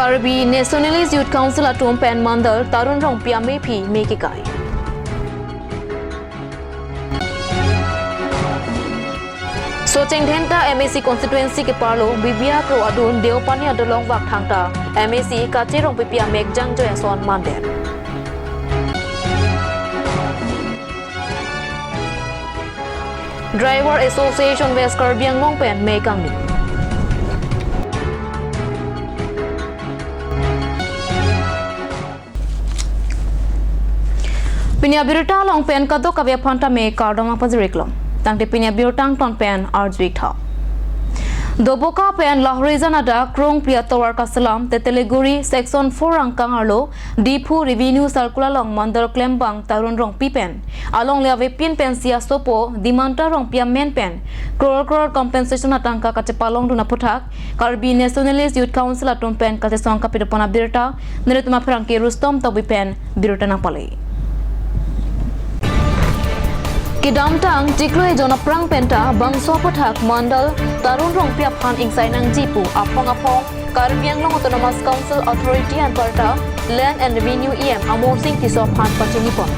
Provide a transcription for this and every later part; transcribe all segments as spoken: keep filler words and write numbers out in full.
Karbi Nationalist Youth Council atum pen Mandal Tarun Rongpi amephi me kekai. Socheng Dhenta M A C constituency keparlo Bibia Kro adun Deopani adolong vak thangta M A C Kache Rongpipi amek jangjoi ason mandet. Driver Association West Karbi Anglong pen me kangni. Pini abirta along pen kadokave aphan tame kardom nangpajir-iklo. Tangte pini abirta angton pen arju-ik tha. Doboka pen Lahorijan adak Krongpri atovar kaselam Teteliguri section four angkang arlo Diphu Revenue Circle along Mandal klembang Tarun Rongpi pen alongle avepin pensi asopo Dimanta Rongpi amen pen crore crore compensation atangka kachepalongdun aphuthak Karbi Nationalist Youth Council atum pen kachesong kapidopon abirta nelitum apherangke Rustom Tokbi pen birta nangpale. Kedamtang chiklo ejon aphrang penta bangso aphuthak Mandal Tarun Rongpi aphan ingsai nangji pu aphong aphong Karbi Anglong Autonomous Council Authority anparta Land and Revenue E M Amarsing Tisso aphan pachinipon.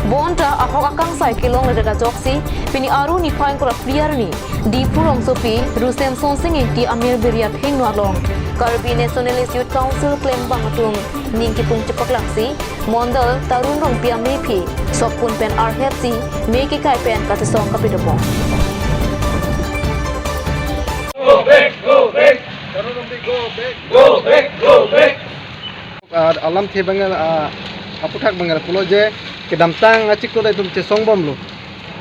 Bonta ahok akangsai kelongledet ajoksi pini Aru niphai ingkoi ra phli arni Diphu rongsopi Ru Semsonsing Ingti amir biri athengno along Karbi Nationalist Youth Council klembang atum ning kipung chepaklangsi Mandal Tarun Rongpi amephi sokpun pen arhepsi me kekai pen kachesong kapidopon. Go back, go back. Tarun Rongpi, go back. Go back, go back. Ah, alamthe abang, ah, aphuthak abang pulo je kedamtang achiklo ta itum chesongbomlo.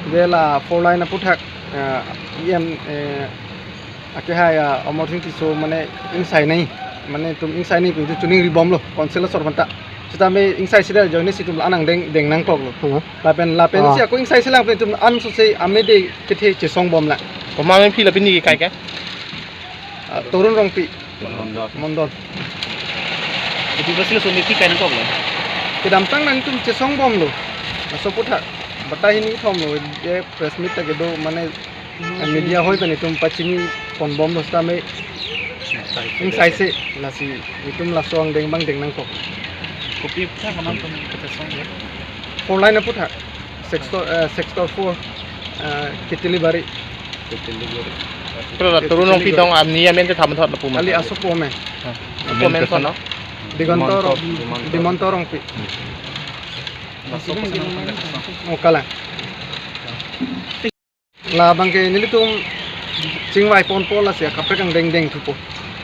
Je la four lane aphuthak, ah, E M, eh, akehai, ah, Amarsing Tisso mane ingsai nai, mane itum ingsai nai pu itum chuning ribomlo, council asor aphanta. Seta me ingsai sida ajoine si itum la-an angdeng deng nangkoklo. Hmm. Lapen, lapen Ah. si ako ingsai selang pen itum ansose amede kethe chesongbomlang. Komat amephi la pini kekai ke? Ah, Tarun Rongpi. Mondol. Mondol. Ipi pasi laso amephi kai nangkoklo? Kedamtang nangtum chesongbomlo. Laso aphuthak batai hini thomlo, je press meet ta kedo mane media hoi pen itum pachiniponbomlo seta me ingsai se lasi itum laso angdeng abang deng nangkok. Kopi aphuthak komat atum kachesong ya? Four lane aphuthak. Sector, eh, sector four, eh, Ketilibari. Pero la Tarun Rongpi tong ani amen te thaman thot lapu ma. Ali asopo amen. Ha. Asopo amen kono? Digonto Rong-, Dimonto. Dimonto Rongpi. Oh, kalang. Labang ke nelitum chingvaiponpo lasi akaprek angdeng deng thupo.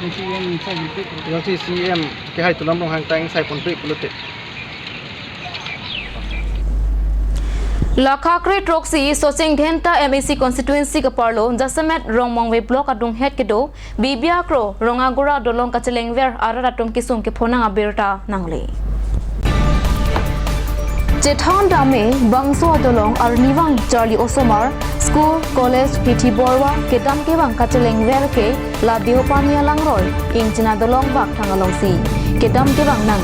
Jongsi E M sa jilpe. Jongsi E M kehai Tuliram Ronghang ta ingsaiponpe pulote. Lakha kre throksi Socheng Dhenta M A C constituency keparlo jasemet Rongmongve block adunghet kedo Bibia Kro Rongagora dolong kachelengver arat atum kesung kephonang abirta nangle. Chethan dame bangso adolong arnivang charli osomar, school, college, hithi borwa, kedam kevang kachelengver ke la Deopani alangroi, ingchin adolong vak thang alongsi kedam kevang nang.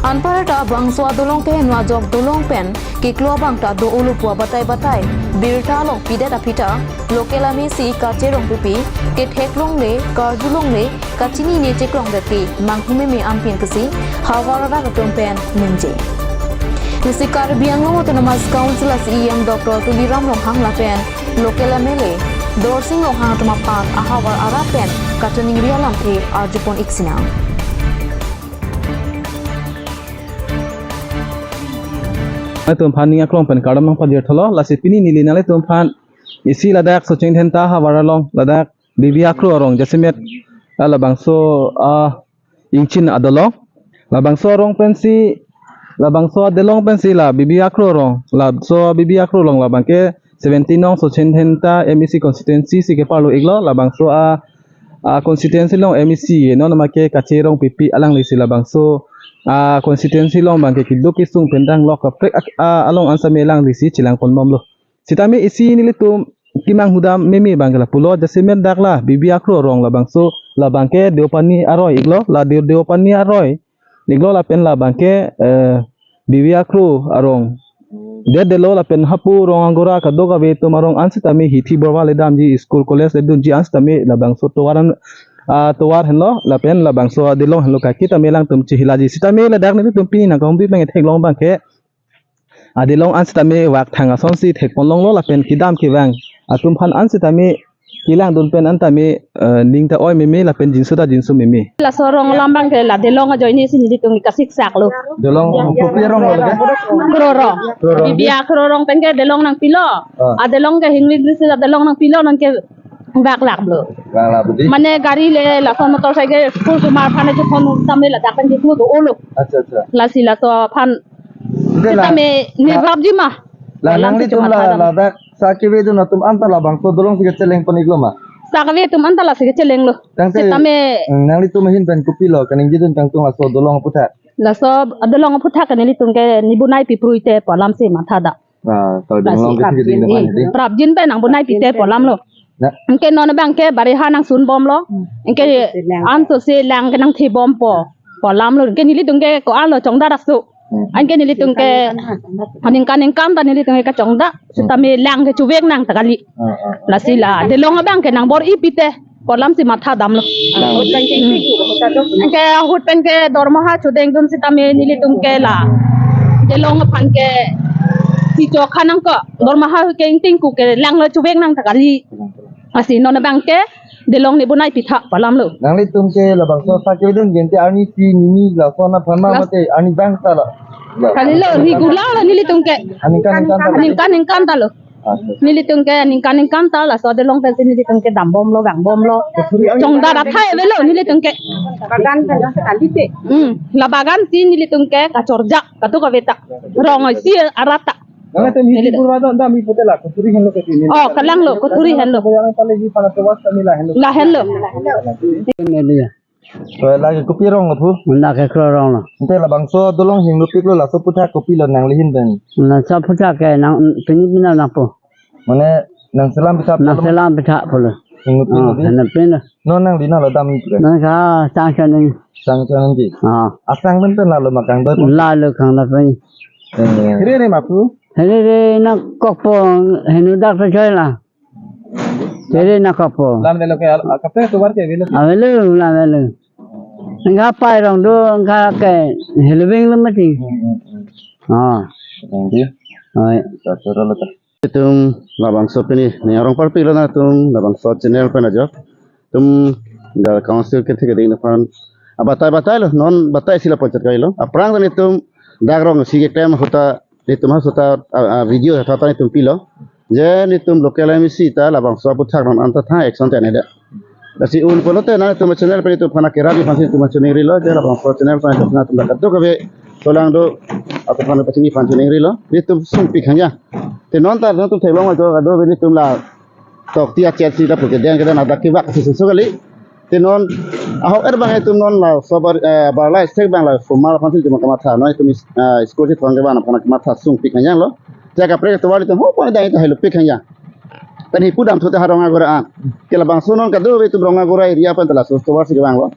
Anparta bangso adolong ke henlo ajok dolong pen keklo abang ta do-olo pu abatai batai birta along pidet aphi ta local M A C Kache Rongpipi kethek longle, karju longle, kachinine cheklong dati manghu meme ampin pusi havar arat atum pen ningje. Lasi Karbi Anglong Autonomous Council a C E M Doctor Tuliram Ronghang lapen local M L A Dorsing Ronghang atum aphan ahavar arat pen kachiningri alamthe arjupon iksinang. Atum aphan ning aklong pen kardom nangpajir thalo, lasi pini neli nanglitum aphan isi ladak Socheng Dhenta havar along ladak Bibia Kro arong jasemet, ah, labangso, ah, ingchin adolong. Labangso arong pensi, labangso adolong pensi la Bibia Kro arong. Laso Bibia Kro arong labang ke seventeen nong Socheng Dhenta M A C constituency si keparlo iklo, labangso a, a constituency along M A C non ma ke Kache Rongpipi alanglisi labangso a constituency along abang ke keduk kesung pen danglok kaprek ak-, a, along ansame alanglisi chelangponbomlo. Sitame isi nelitum kemanghudam meme abang ke lapulo, jasemet dak la Bibia Kro arong labangso labang ke Deopani aroi iklo, la Deo-, Deopani aroi iklo lapen labang ke, eh, Bibia Kro arong det detlo lapen hapu Rongagora kadokave atum arong an sitame hithi borwa le damji, school college le dunji an sitame labangso tovar an atovar henlo lapen labangso adolong henlo kaki tame alangtum chehilaji. Sitame ladak nelitum pini nangkahumri abang theklong abangke adolong an sitame vak thang asonsi thekpon longlo lapen kedam kevang atum aphan an sitame kelangdun pen an tame, eh, ning ta oi meme lapen jinso ta jinso meme. Laso arong alam abangke la dolong ajoine si nelitum kasiksak lo. Dolong kopi arong lo ke? Krorong. Krorong. Bibia krorong pen ke dolong nangpilo. Ah. Adolong ke hinglik si adolong nangpilo nang ke vak lak lo. Vak lak budi. Mane gari le laso motorcycle school kumar aphan ke phone tame ladak pen ke do olo. Accha, accha. Lasi laso aphan Ante la, sitame la, nirapji ma. La nanglitum la, ladak sa kevedun atum anta labangso dolong si kecheleng pon iklo ma? Sa kave atum anta lasi kecheleng lo. Tangte, sitame, hmm, nanglitum ahin pen kopilo kaningjidun kangtung laso dolong aphuthak? Laso dolong aphuthak ke nelitum ke nibonai piprui te pu alam si matha dam. Ah, so dolong ke si keding depan ini. Prapjin pen nangbonai pite pu alam lo. Nah. Anke non abangke bariha nangsun bomlo. Anke anso si lang ke nangthi bompo pu alam lo. Anke nelitum ke ko-an lo chongda raksu. Hmm. Anke nelitum ke aningkan ningkan ta nelitum ke kachongda. Sitame lang ke chuvek nang ta kali. Ah, ah, ah. Lasi la dolong abangke nangbor-i pite pu alam si matha damlo. Nang. Anke ahut pen ke dormoha chodengdun sitame nelitum ke la dolong aphan ke si chokha nangkok, dormoha ke ingting ku ke lang lo chuvek nang ta kali. Lasi non abangke dolong nibonai pitha pu alam lo. Nanglitum ke labangso sa kevedun gente arni si nini lason aphan ma mate arni bang ta lo? Kalilo, regular lo nelitum ke. Aningkan ningkan ta lo. Aningkan ningkan ta lo. Accha. Nelitum ke aningkan ningkan ta laso dolong pensi nelitum ke dam bomlo, vang bomlo. Chongda rathai avelo nelitum ke. Bagan kan kali te. Hmm, la bagan si nelitum ke kachorjak katu kaveta. Rong oi si arata. Nang tem hiti purva don dam ipote la kuthuri henlo ke tini. Oh, kalang lo, kuthuri henlo. Yang paling di pala tewas kami la henlo. La henlo. Media. So, lake kopi arong lo phu? Lake krorong lo. Ante labangso dolong hinglupiklo laso aphuthak kopilo nangli ahin pen? Laso aphuthak ke nang pini pina nangpo. Mane nangselam pitha pulo? Nangselam pitha pulo. Hinglupi. Oh, lo di? Hinglupi lo. Non nangli nalo dam ikre? Nang ka sang sang ning. Sang sang ning di? Ah. Asang pen pen lalo ma kangdoi pon? Lalo kangdoi pon. Eh. Hiri re ma phu? Hiri re nangkokpo, henu dak ta choi la. Hiri nangkokpo. Lam velo ke al-, kaprek atovar ke velo ke? Avelo, lam velo. Nang ka pai rong do, nang ka ke helving lo mati. Hmm, hmm, hmm. Ah. Thank you. Oi. Sasura lo ta. Itum labangso pini, ne arong parpik lo nangtum, labangso channel pen ajok. Itum dak council kethe keding aphan. Abatai batai lo, non batai si la ponchat kai lo. Aphrang itum dak rong si keklem ahut ta itum ha seta, ah, ah, video tha ta itum pilo. Je itum local M A C ta labangso aphuthak non anta tha action te ne da. Lasi un pulote nangtum channel pen itum aphan kerap aphan si itum channel rilo, je labangso channel pen itum aphan itum kadokave kelang do atum aphan pachini aphan channel rilo. Itum sungpik hangja. Te non ta nangtum theklong ajo kadokave itum la tok tia chet si ta pute den kedan adak kevak si susu kali. Te non ahok er abang itum non la sobar, eh, bar la sek abang la sumar aphan si itum kamatha non itum is-, eh, school si thong ke abang aphan kamatha sungpik hangja lo. Te kaprek atovar itum ho pon dai ta helupik hangja. Pen hi pudam thu te ha Rong Agora an. Ke labangso non kadokave itum Rong Agora area pen ta laso atovar si kevang lo.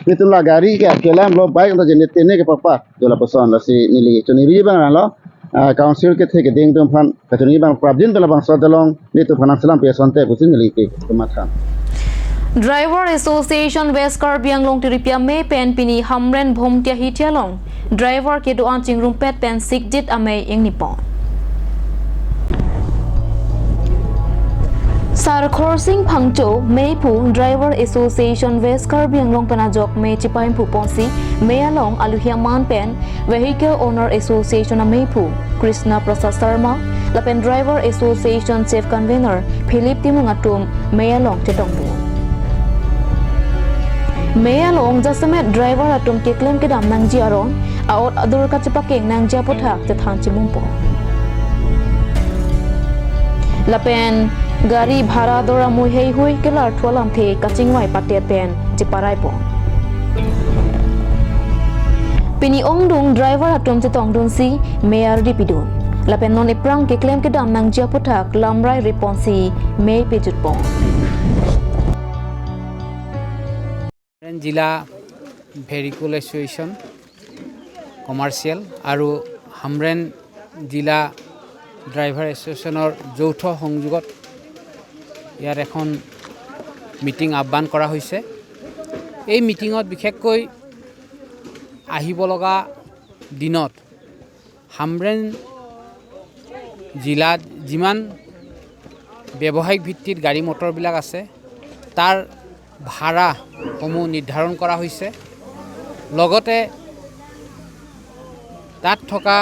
Itum la gari ke kelam lo bike anta jene tene ke papa. Jo lapuson lasi neli choningri abang lo. Ah, council kethe keding atum aphan kachoningri abang prapjin pen labangso dolong nelitum aphan nangselam pi asonte pusi neli ke kematha. Driver Association West Karbi Anglong Tiripia amei pen pini Hamren Bhomtia Hithi along driver kedo-an chingrumpet pen sikjit amei ingni pon. Sar Khorsing Phangcho, meiphu Driver Association West Karbi Anglong pen ajok mei chepaimphu ponsi, mei along aluhi aman pen Vehicle Owner Association ameiphu Krishna Prasad Sharma lapen Driver Association Chief Convener Philip Timung atum mei along chetongdun. Mei along jasemet driver atum keklem kedam nangji aron, a-ot adur kachepakeng nangji aphuthak chethan chimumpo. Lapen gari bhara dor amui heihui kelarthu alamthe kachingvai patet pen cheparaipo. Pini ongdung driver atum chetongdunsi mei ardi pidun. Lapen non iphrang keklem kedam nangji aphuthak lamrai riponsi mei pejutpon. Hamren Jila Vehicle Association Commercial আৰু হামৰেণ জিলা ড্ৰাইভাৰ এছ'চিয়েশ্যনৰ যৌথ সংযোগত ইয়াৰ এখন মিটিং আহ্বান কৰা হৈছে। এই মিটিঙত বিশেষকৈ আহিব লগা দিনত হামৰেণ জিলাত যিমান ব্যৱসায়িক ভিত্তিত গাড়ী মটৰবিলাক আছে, তাৰ ভাড়াসমূহ নিৰ্ধাৰণ কৰা হৈছে। লগতে তাত থকা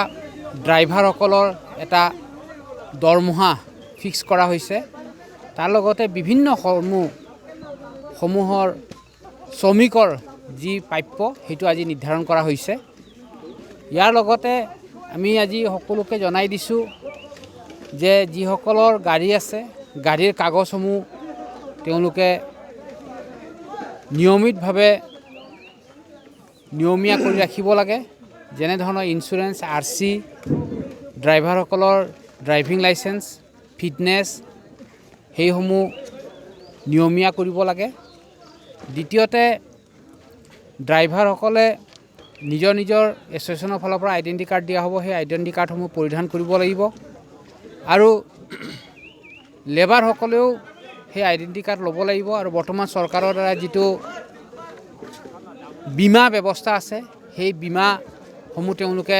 ড্ৰাইভাৰসকলৰ এটা দৰমহা ফিক্স কৰা হৈছে। তাৰ লগতে বিভিন্ন সমূহ সমূহৰ শ্ৰমিকৰ যি প্ৰাপ্য, সেইটো আজি নিৰ্ধাৰণ কৰা হৈছে। ইয়াৰ লগতে আমি আজি সকলোকে জনাই দিছোঁ যে যিসকলৰ গাড়ী আছে, গাড়ীৰ কাগজসমূহ তেওঁলোকে নিয়মিতভাৱে নিয়মীয়া কৰি ৰাখিব লাগে। যেনেধৰণৰ ইঞ্চুৰেঞ্চ, আৰ চি, ড্ৰাইভাৰসকলৰ ড্ৰাইভিং লাইচেন্স, ফিটনেছ, সেইসমূহ নিয়মীয়া কৰিব লাগে। দ্বিতীয়তে, ড্ৰাইভাৰসকলে নিজৰ নিজৰ এছ'চিয়েশ্যনৰ ফালৰ পৰা আইডেণ্টি কাৰ্ড দিয়া হ'ব, সেই আইডেণ্টি কাৰ্ডসমূহ পৰিধান কৰিব লাগিব। আৰু লেবাৰসকলেও সেই আইডেণ্টি কাৰ্ড ল'ব লাগিব। আৰু বৰ্তমান চৰকাৰৰ দ্বাৰা যিটো বীমা ব্যৱস্থা আছে, সেই বীমাসমূহ তেওঁলোকে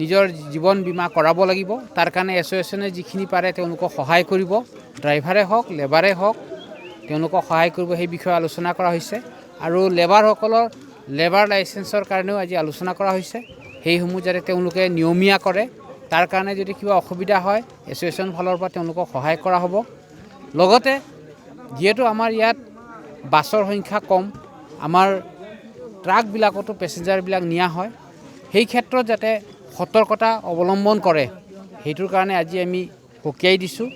নিজৰ জীৱন বীমা কৰাব লাগিব। তাৰ কাৰণে এছ'চিয়েশ্যনে যিখিনি পাৰে তেওঁলোকক সহায় কৰিব, ড্ৰাইভাৰে হওক, লেবাৰে হওক, তেওঁলোকক সহায় কৰিব, সেই বিষয়ে আলোচনা কৰা হৈছে। আৰু লেবাৰসকলৰ লেবাৰ লাইচেন্সৰ কাৰণেও আজি আলোচনা কৰা হৈছে। সেইসমূহ যাতে তেওঁলোকে নিয়মীয়া কৰে, তাৰ কাৰণে যদি কিবা অসুবিধা হয়, এছ'চিয়েশ্যন ফালৰ পৰা তেওঁলোকক সহায় কৰা হ'ব। লগতে যিহেতু আমাৰ ইয়াত বাছৰ সংখ্যা কম, আমাৰ ট্ৰাকবিলাকতো পেচেঞ্জাৰবিলাক নিয়া হয়, সেই ক্ষেত্ৰত যাতে সতৰ্কতা অৱলম্বন কৰে, সেইটোৰ কাৰণে আজি আমি সকীয়াই দিছোঁ।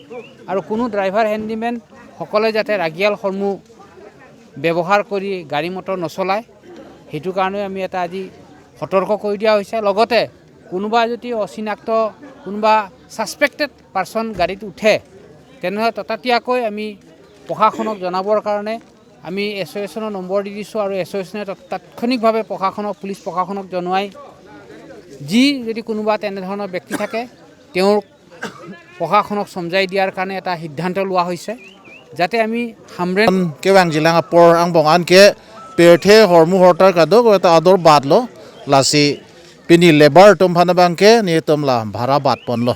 আৰু কোনো ড্ৰাইভাৰ হেণ্ডিমেনসকলে যাতে ৰাগিয়ালসমূহ ব্যৱহাৰ কৰি গাড়ী মটৰ নচলায়, সেইটো কাৰণেও আমি এটা আজি সতৰ্ক কৰি দিয়া হৈছে। লগতে কোনোবা যদি অচিনাক্ত, কোনোবা ছাছপেক্টেড পাৰ্চন গাড়ীত উঠে, তেনেহ'লে ততাতীয়াকৈ আমি প্ৰশাসনক জনাবৰ কাৰণে আমি এছ'চিয়েশ্যনৰ নম্বৰ দি দিছোঁ আৰু এছ'চিয়েশ্যনে তৎ-, তাৎক্ষণিকভাৱে প্ৰশাসনক, পুলিচ প্ৰশাসনক জনোৱাই, যি যদি কোনোবা তেনেধৰণৰ ব্যক্তি থাকে, তেওঁৰ প্ৰশাসনক চমজাই দিয়াৰ কাৰণে এটা সিদ্ধান্ত লোৱা হৈছে, যাতে আমি Hamren kevangjilang apor angbong an ke pirthe hormu hortar kadokave ta ador batlo, lasi pini labour atum aphan abang ke netum la bhara bat ponlo,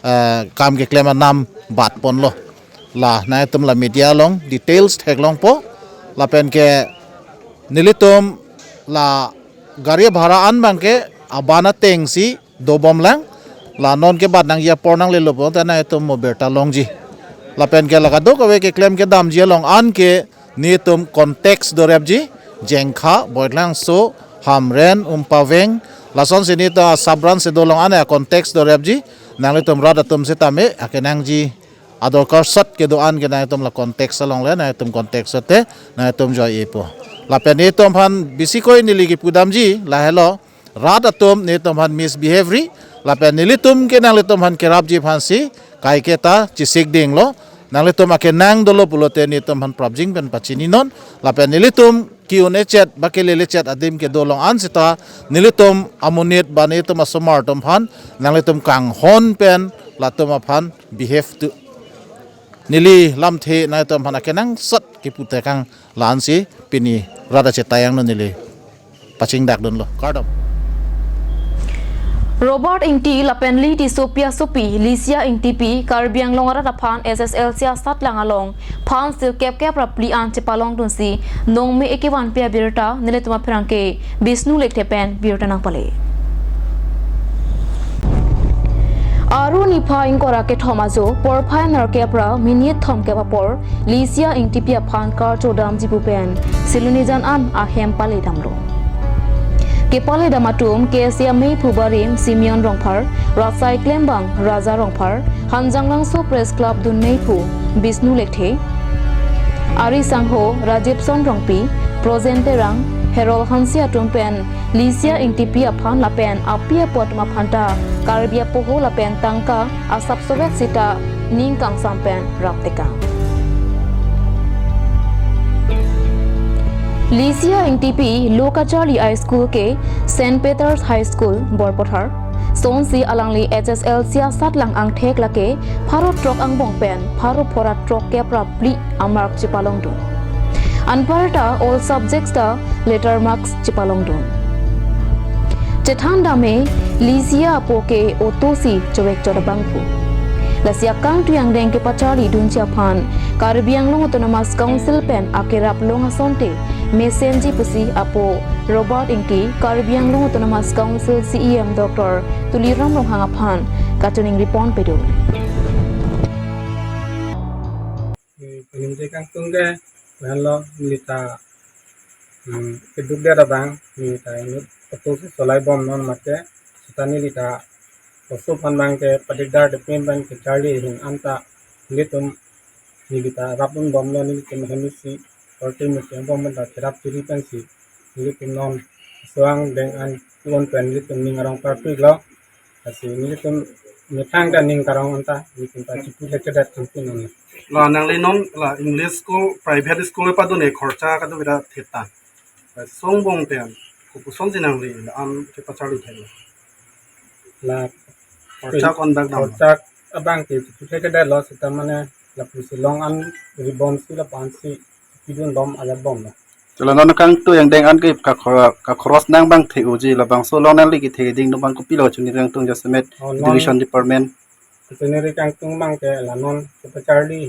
eh, kam keklem anam bat ponlo. La netum la media along details theklongpo, lapen ke nelitum la gari bhara an abang ke abana tengsi dobomlang, la non ke bat nangji apor nanglelo pu ta netum mo birta longji. Lapen ke la kadokave keklem kedamji along an ke netum context dorepji, Jengkha, Boilangso, Hamren, Umpaveng, lasonsi netum sub-branch si dolong an a context dorepji, nanglitum rat atum sitame akenangji adorkar sot kedo-an ke nangtum la context along le nangtum context te nangtum joi-epo. Lapen netum aphan bisikoi neli kipudamji lahelo, rat atum netum aphan misbehave ri, lapen nelitum ke nanglitum aphan kerapji aphansi kaiketa chesik dinglo, nanglitum akenang dolo pulote netum aphan prapjin pen pachininon, lapen nelitum ki-un-e chet ba kelele chet adim kedo along an sita nelitum amonit ba netum asomar atum aphan nanglitum kanghon pen latum aphan behave tu neli lamthe nangtum aphan akenangsot kipu tekang la-ansi pini rat achetayang no neli pachingdakdunlo. Kardom. Robert Ingti lapen Li Tissopi asopi Lisia Ingtipi Karbi Anglong arat aphan S S L C asatlang along phan sirkep kep ra phli an chepalongdunsi nongme ekevanpi abirta nelitum apherangke Bishnu Lekthe pen birta nangpale. Aru niphai ingkoi ra kethom ajo porphai nerkep ra minit thomkep apor Lisia Ingtipi aphan karchodamji pu pen Silonijan an ahem paledamlo. Kepaledam atum K S A meiphu barim Simeon Rongphar, Ratsai Klembang Raja Rongphar, Hanjanglangso Press Club dun meiphu Bishnu Lekthe, Ari Sangho, Rajibson Rongpi, Projen Terang, Herol Hanse atum pen Lisia Ingtipi aphan lapen api apo atum aphan ta Karbi apoho lapen tangka asap sovek sita ning kangsam pen rap tekang. Lisia Ingtipi lo kacharli a-school ke Saint Peter's High School, Borpathar. Sonsi alangli H S L C asatlang angthek lake pharo throk angbong pen pharo phora throkkep ra phli amark chepalongdun. Anparta all subjects ta letter marks chepalongdun. Chethan dame Lizia apo ke auto si chowek chot abangphu. Lasi akangtui angdeng kepacharlidunji aphan Karbi Anglong Autonomous Council pen akerap long asonte mesenji pusi apo Robert Ingti, Karbi Anglong Autonomous Council C E M Doctor Tuliram Ronghang aphan kachiningri pon pedo. Peningje kangtung ke lahenlo neli ta, hmm, keduk dia abang neli ta inut auto si solai bomnon mate seta neli ta oso aphan abang ke padik dar depin abang kecharli ahin anta nelitum neli ta rapdun bomlo nelitum hem isi korte misi bom ta kerap chiri pensi nelitum non suang deng an kuon pen nelitum ning arong parpik lo. Lasi nelitum methang ta ning karong anta nelitum ta chipu le kedat ampun non. La nangli non la English school, private school padun e khorcha kado bida thetan. Song bong pen kopuson si nangli la an kepacharli thek. La khorcha kon dak dam. Khorcha abang ke chipu le kedat lo seta mane lapusi long an ribon si lapu-an si pidun bom alat bomlo. Chalo non kangtui angdeng an ke kakhor-, kakhoros nang abang the-oji labangso along nangli kethe keding dun abang kopilo chuniri kangtung jasemet Oh, non education department. Chuniri kangtung abang ke la non kepacharli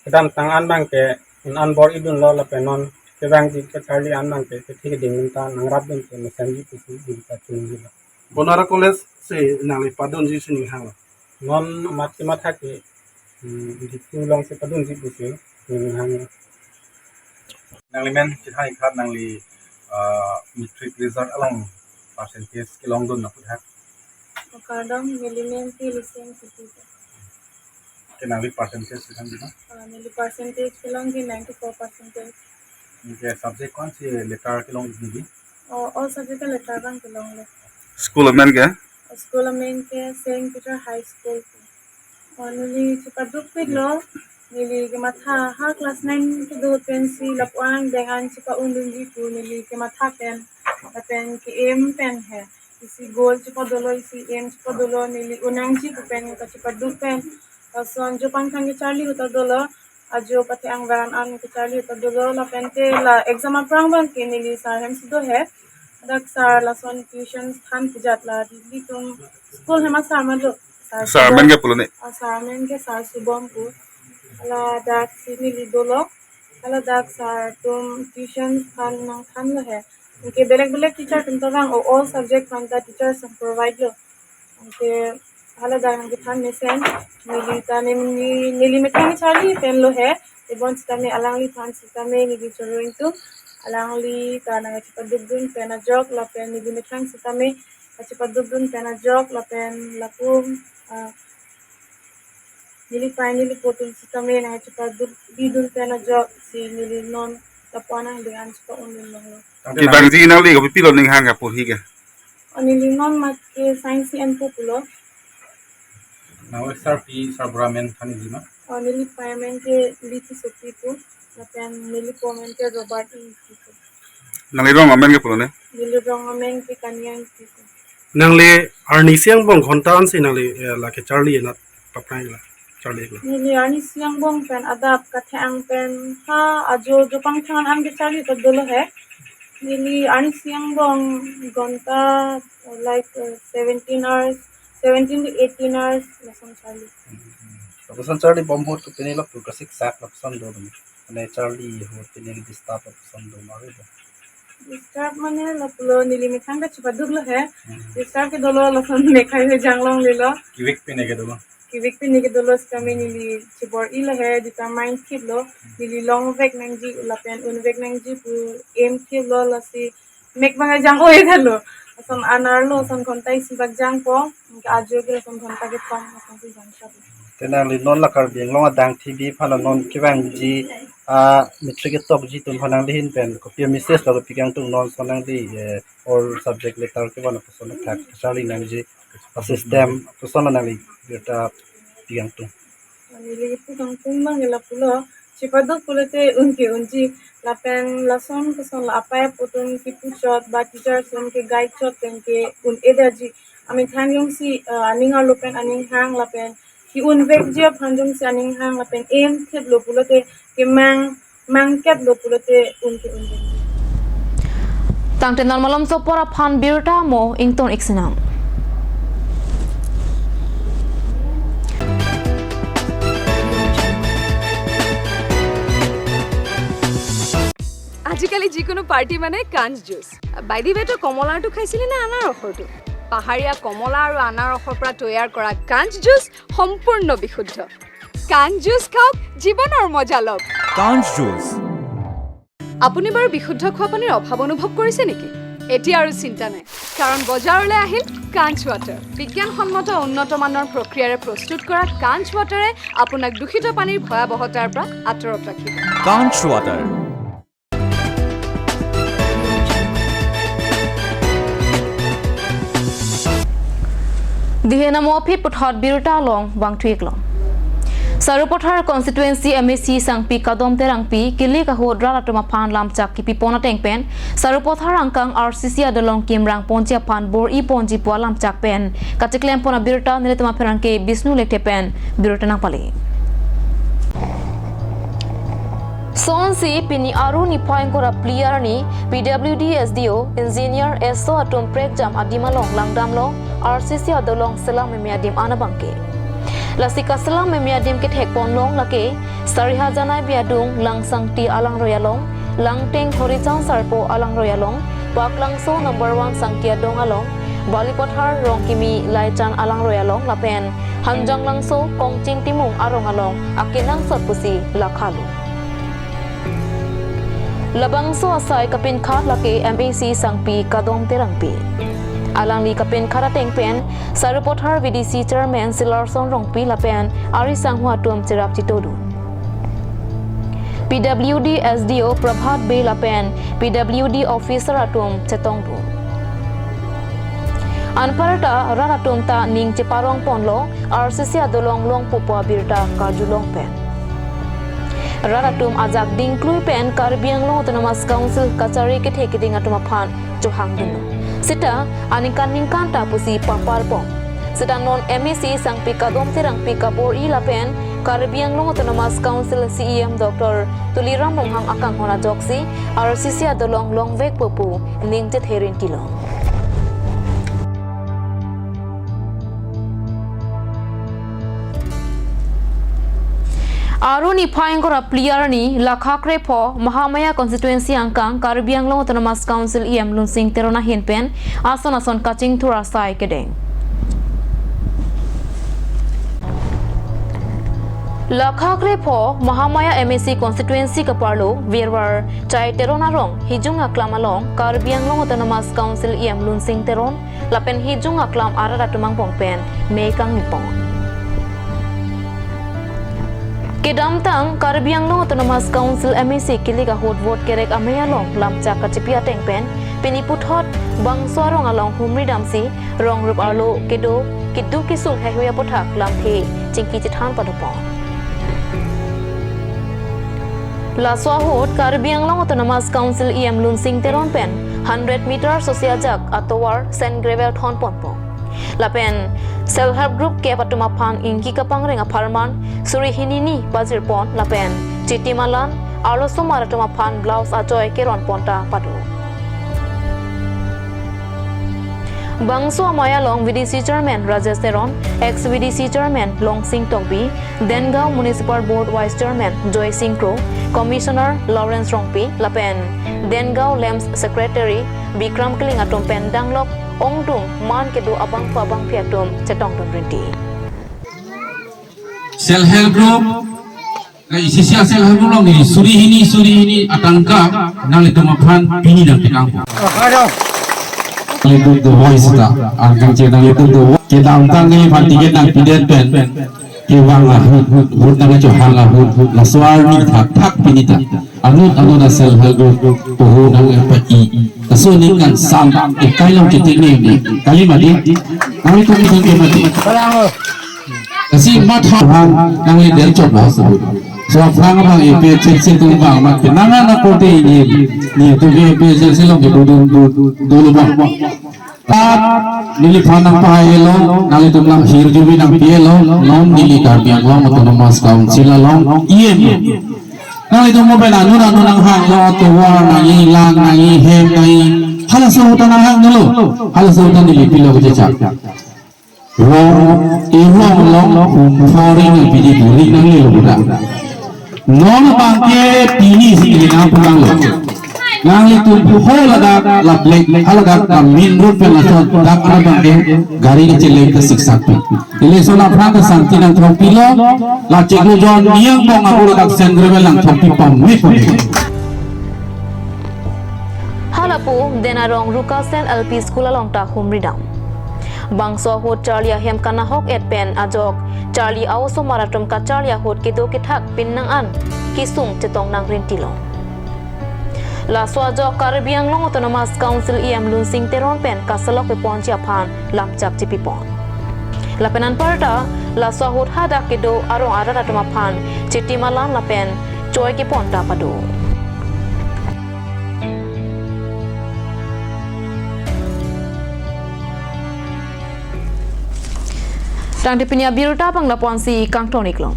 kedamtang an abang ke un an bor-idunlo lapen non kevangji kepacharli an abang ke kethe keding dun ta nangrapdun ke mesenji pusi neli ta chunilo. Bonara College si nangli padunji si ning hang. Non amat kematha ke, hmm, Diphu along si padunji pusi ning hang. Nangli men chethan ikhat nangli, ah, matric result along percentage kelongdun aphuthak. Kardom, neli men ke Liseng Siti. Ke nangli percentage chethan dina? Ah, neli percentage kelong ke ninety-four percentage. Ke subject konsi letter kelong nangli? Oh, all subject ke letter abang kelonglo. School amen ke? School amen ke Saint Peter High School. Oh, neli chepadukpiklo, neli kematha ha class nine kedo pensi lapu-an deng an chepa-undunji pu neli kematha pen, lapen ke-aim pen he. Isi goal chepadolo, isi aim chepadolo, neli un nangji pu pen kachepaduk pen. Lason jo pangthang kecharli ahut ta dolo, ajo pathe-ang varan an kecharli ahut ta dolo, lapen te la exam aphrang abang ke neli sir hem si do he. Dak sir lason tuition than pujat la nelitum school hem a-sir ma do. Sir Sir Subom. Amen ke pulo ne? Ah, sir amen ke Sir Subom pu. Hala dak si neli dolo. Hala dak sir atum tuition than nangthanlo he. Anke belek belek teacher atum ta vang o all subject aphan ta teachers nang provide lo. Anke hala dak nangkethan mesen neli ta ne-, ne-, neli methang charli penlo he. Tebon sitame alangliphan sitame neli choro ingtung. Alangli ta nangkachepadukdun pen ajok lapen neli methang sitame kachepadukdun pen ajok lapen lapu, ah, neli prai neli po atum sitame nangkachepaduk bidun pen ajok si neli non lapu-an angdeng an chepa-undun longlo. Kevangji nangli kopipilo ning hang kaporhi ke? Oh, neli non mat ke science si enpo pulo. Nang sir pi sir bura amen thanji ma? Oh, neli prai amen ke Liti Sopi pu, lapen neli po amen ke Robert Ingti pu. Nangli rong amen ke pulo ne? Neli rong amen ke Kaniang Ingti pu. Nangli arnisi angbong ghonta ansi nangli, eh, la kecharli anat paphrang la charli la? Neli arnisi angbong pen adap kathe-ang pen ha ajo jo pangthang an kecharli ta dolo he. Neli arnisi angbong ghonta, like, uh, seventeen hours, seventeen to eighteen hours lason charli. Lapuson charli bom ahut kopine lapu kasiksak lapuson do dum. Mane charli ahut pine disturb lapuson do ma ave do? Disturb mane lapulo neli methang kachepaduklo he. Hmm. Disturb ke dolo lason mekhai he janglonglelo. Kevek pine ke dolo. Kevek pine ke dolo sitame neli chebor-ilo he, determine thiplo. Neli longvek nangji lapen unvek nangji pu aim thiplo lasi mek abang jang-oi thalo. Lason anerlo, lason ghonta isi bak jangpo, anke ajo ke lason ghonta kethom, lason si jangchot. Te nangli non la Karbi Anglong adang T V aphan non kevangji, ah, matric ketokji atum aphan nangli ahin pen kopi message lo kopi kangtung non lason nangli, eh, all subject letter kevan lapuson athak kacharli nangji a-system lapuson nangli birta pi kangtung. Neli pu kangtung abang ke lapulo, chepaduk pulote un ke unji, lapen lason koson la apei apo atum kipu chot ba teacher atum ke-guide chot pen ke un-edetji. Amethang jongsi, eh, aning arlo pen aning hang lapen ke-unvekji aphan jongsi aning hang lapen aim thiplo pulote kemang mangketlo pulote un ke-un. Tangte non malomso apor aphan birta mo ington ik sinang. আজিকালি যিকোনো পাৰ্টি মানে কাঞ্চ জুচ। বাইদেৱে তো কমলাৰটো খাইছিলে নে আনাৰসৰটো? পাহাৰীয়া কমলা আৰু আনাৰসৰ পৰা তৈয়াৰ কৰা কাঞ্চ জুচ সম্পূৰ্ণ বিশুদ্ধ। কাঞ্চ জুচ খাওক, জীৱনৰ মজা লওক। কাঞ্চ জুচ। আপুনি বাৰু বিশুদ্ধ খোৱা পানীৰ অভাৱ অনুভৱ কৰিছে নেকি? এতিয়া আৰু চিন্তা নাই, কাৰণ বজাৰলৈ আহিল কাঞ্চ ৱাটাৰ। বিজ্ঞানসন্মত উন্নত মানৰ প্ৰক্ৰিয়াৰে প্ৰস্তুত কৰা কাঞ্চ ৱাটাৰে আপোনাক দূষিত পানীৰ ভয়াৱহতাৰ পৰা আঁতৰত ৰাখিব। কাঞ্চ water. Dihen amo aphi puthot birta along vangthu-ik long. Sarupathar constituency M A C Sangpi Kadom Terangpi kilik ahut rat atum aphan lamchak kipipon ateng pen Sarupathar angkang R C C adolong kimrang ponji aphan bor-i ponji pu alamchak pen kacheklem pon abirta nelitum apherangke Bishnu Lekthe pen birta nangpale. Sonsi pini Aru niphai ingkoi ra phli arni P W D S D O Engineer S O atum prekjam adim along langdamlo R C C adolong selam meme adim an abangke. Lasi kaselam meme adim kethek ponlong lake Sariha Janai Biadung, Langsangti alangroi along, Langteng Thorichand Sarpo alangroi along, Paklangso number one Sangti adong along, Balipathar Rongkimi Laichan alangroi along lapen Hanjanglangso Kongching Timung arong along akenangsot pusi lakha lo. Labangso asai kapinkhat lake M A C Sangpi Kadom Terangpi. Alangli kapinkhat ateng pen Sarupathar V D C Chairman Silarson Rongpi lapen ari sangho atum cherap chitodun. P W D S D O Prabhat Bey lapen P W D officer atum chetongdun. Anparta rat atum ta ning cheparong ponlo R C C adolong longpo pu abirta karjulong pen. Rat atum ajak dingklui pen Karbi Anglong Autonomous Council kachari kethe keding atum aphan chohangdunlo. Seta aningkan ningkan ta pusi papar pon. Seta non M A C Sangpi Kadom Terangpi kabor-i lapen Karbi Anglong Autonomous Council C E M Doctor Tuliram Ronghang akanghon ajoksi R C C adolong longvekpo pu ning chethe rinti long. Aru niphai ingkoi ra phli arni lakha krepho Mahamaya constituency angkang Karbi Anglong Autonomous Council E M Lunsing Teron ahin pen ason ason kachingthur asai kedeng. Lakha krepho Mahamaya M A C constituency kaparlo Virwar Chai Teron arong Hijung Aklam along Karbi Anglong Autonomous Council E M Lunsing Teron lapen Hijung Aklam arat atum angbong pen mei kangni pon. Kedamtang Karbi Anglong Autonomous Council M A C kilik ahut vote kerek amei along lamchak kachipi ateng pen pini puthot bangso arong along humri damsi rong rup arlo kedo keduk kesung heihui aputhak lamthe chingki chethan padopon. Laso ahut Karbi Anglong Autonomous Council E M Lunsing Teron pen hundred meter sosi ajak atovar sand gravel thon ponpo. Lapen Self Help Group kep atum aphan ingki kapangreng apharman suri hini ni pajir pon lapen chiti malan arlosomar atum aphan blouse achoi keron pon ta pado. Bangso amei along V D C Chairman Rajesh Teron, ex V D C Chairman Longsing Tokbi, Dengaon Municipal Board Vice Chairman Joy Sing Kro, Commissioner Lawrence Rongpi, lapen Dengaon LAMPS Secretary Bikram Killing atum pen danglok ongdung man kedo abangphu abangphi atum chetongdun rinti. Self Help Group, eh, isi isi Self Help Group along neli suri hini, suri hini atangka nanglitum aphan pini nangtekangpo. Nanglitum the voice ta, angkang che nanglitum the voice. Kedamtang neliphan ticket nangpidet pen kevang ahut, vote nangchohang ahut, laso arni thakthak pini ta anut anut a Self Help Group poho nang-epa-i. Laso aningkan sam ekai along chetik ne ne. Kali mati. Nanglitum thang ke mati. Lasi matha aphan nangli del chot lo so. So aphrang abang A P H L C atum abang mat ke nang ana kote ni, ni atum ke A P H L C along ke do do do do lo bang. Tat neliphan nangpahai-elo, nanglitum nang hirjubi nangpi-elo, non neli Karbi Anglong Autonomous Council along E M. Nanglitum mo pen anut anut nanghanglo, tovar nangji, lang nangji, hem nangji. Halaso ahut ta nanghangdunlo. Halaso ahut ta neli pilo kechechak. Rong, erong along hum pho ri nangpiji buri nanglelo puta. Non abangke pini si neli nangpulanglo. Nanglitum pu ho ladak la black, haladak la main road pen laso dak anat abangke gari kecheleng ke siksak pi. Election aphrang ke santi nangthokpilo, la chiklo jon niang bong abu ladak Central Bank nangthokpi pame pame. Halapu Denarong Rukasen L P School along ta humridam. Bangso ahut charli ahem kanahok et pen ajok charli a-osomar atum kacharli ahut kedo kethak pin nang an kesung chetong nangrintilo. Laso ajok Karbi Anglong Autonomous Council E M Lunsing Teron pen kasalok peponji aphan lamchak chipipon. Lapen anparta laso ahut hadak kedo arong arat atum aphan chitim alam lapen choi kepon ta pado. Tangte pini abirta abang lapu-ansi kangton iklo.